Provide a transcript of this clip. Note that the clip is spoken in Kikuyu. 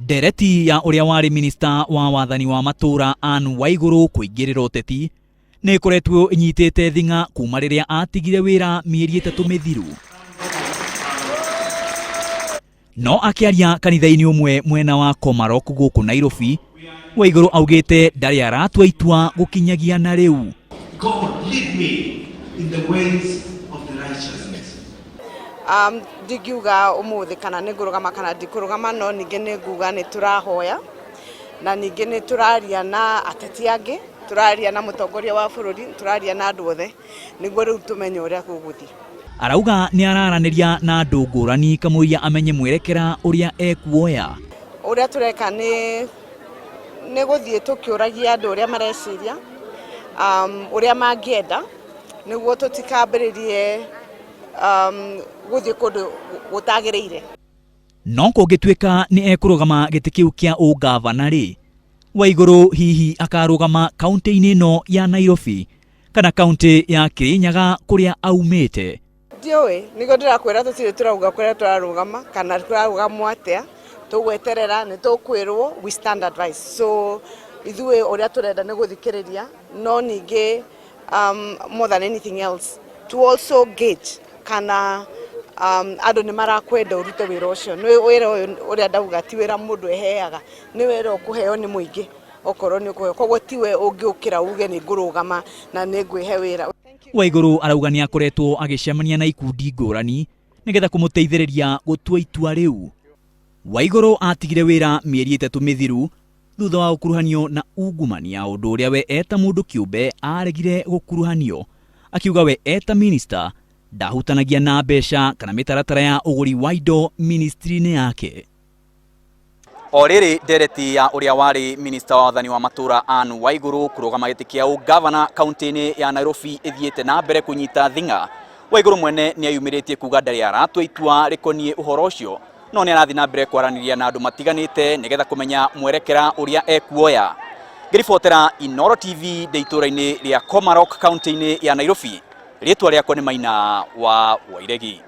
Ndereti ya ũrĩa warĩ minista wa wathani wa matũũra Anne Waigũrũ kũingĩrĩra ũteti nĩ ĩkoretwo ĩnyitĩte thing'a kuma rĩrĩa atigire wĩra mĩeri 3 mĩthiru. No akĩaria kanitha-inĩ ũmwe mwena wa Komarok gũkũ Nairobi, Waigũrũ augĩte ndarĩ aratua itua gũkinyagia na rĩu. God, lead me in the ways of the righteousness. Ndingiuga ũmũthĩ kana nĩ ngũrũgama kana ndikũrũgama, no ningĩ nĩ nguga nĩ tũrahoya na ningĩ nĩ tũraria na ateti angĩ, tũraria na mũtongoria wa bũrũri, tũraria na andũ othe nĩguo rĩu tũmenye ũrĩa gũgũthiĩ. Arauga nĩ araranĩria na andũ ngũrani kamũira amenye mwerekera ũrĩa ekuoya. Ũrĩa tũreka nĩ gũthiĩ tũkĩũragia andũ ũrĩa mareciria, ũrĩa mangĩenda, nĩguo tũtikambĩrĩrie gũthiĩ kũndũ gũtagĩrĩire. No kũngĩtuĩka nĩ ekũrũgama gĩtĩ kĩu kĩa ũngavana rĩ, Waigũrũ hihi akarũgama kaunti-inĩ ĩno ya Nairobi kana kaunti ya Kirinyaga kũrĩa aumĩte? Ndiũĩ, nĩguo ndĩrakwĩra tũtirĩ tũrauga kũrĩa tũrarũgama kana tũrarũgamwo atĩa, tũgweterera nĩ tũkwĩrwo, we stand advice. So ithuĩ ũrĩa tũrenda nĩ gũthikĩrĩria, no ningĩ more than anything else to also gauge kana andũ nĩ marakwenda ũrute wĩra ũcio. Nĩ wĩra ũyũ ũrĩa ndauga ti wĩra mũndũ eheaga, nĩ wĩra ũkũheo nĩ mũingĩ okorwo nĩ ũkũheo, koguo tiwe ũngĩũkĩra uge nĩ ngũrũgama na nĩ ngwĩhe wĩra. Waigũrũ arauga nĩ akoretwo agĩcemania na ikundi ngũrani nĩgetha kũmũteithĩrĩria gũtua itua rĩu. Waigũrũ atigire wĩra mĩeri 3 mĩthiru thutha wa gũkuruhanio na ungumania, ũndũ ũrĩa we eta mũndũ kĩũmbe aregire gũkuruhanio, akiuga we eta minista ndahutanagia na mbeca kana mĩtaratara ya ũgũri wa indo ministry-inĩ yake. O rĩrĩ ndereti ya ũrĩa warĩ minista wa wathani wa matũũra Anne Waigũrũ kũrũgama gĩtĩ kĩa ũngavana kaunti-inĩ ya Nairobi ĩthiĩte na mbere kũnyita thing'a, Waigũrũ mwene nĩ ayumĩrĩtie kuga ndarĩ aratua itua rĩkoniĩ ũhoro ũcio, no nĩ arathiĩ na mbere kwaranĩria na andũ matiganĩte nĩgetha kũmenya mwerekera ũrĩa ekuoya. Ngĩribotera Inooro TV ndĩ itũũra-inĩ rĩa Komarok kaunti-inĩ ya Nairobi, rĩtwa rĩakwa nĩ Maina wa Wairegi.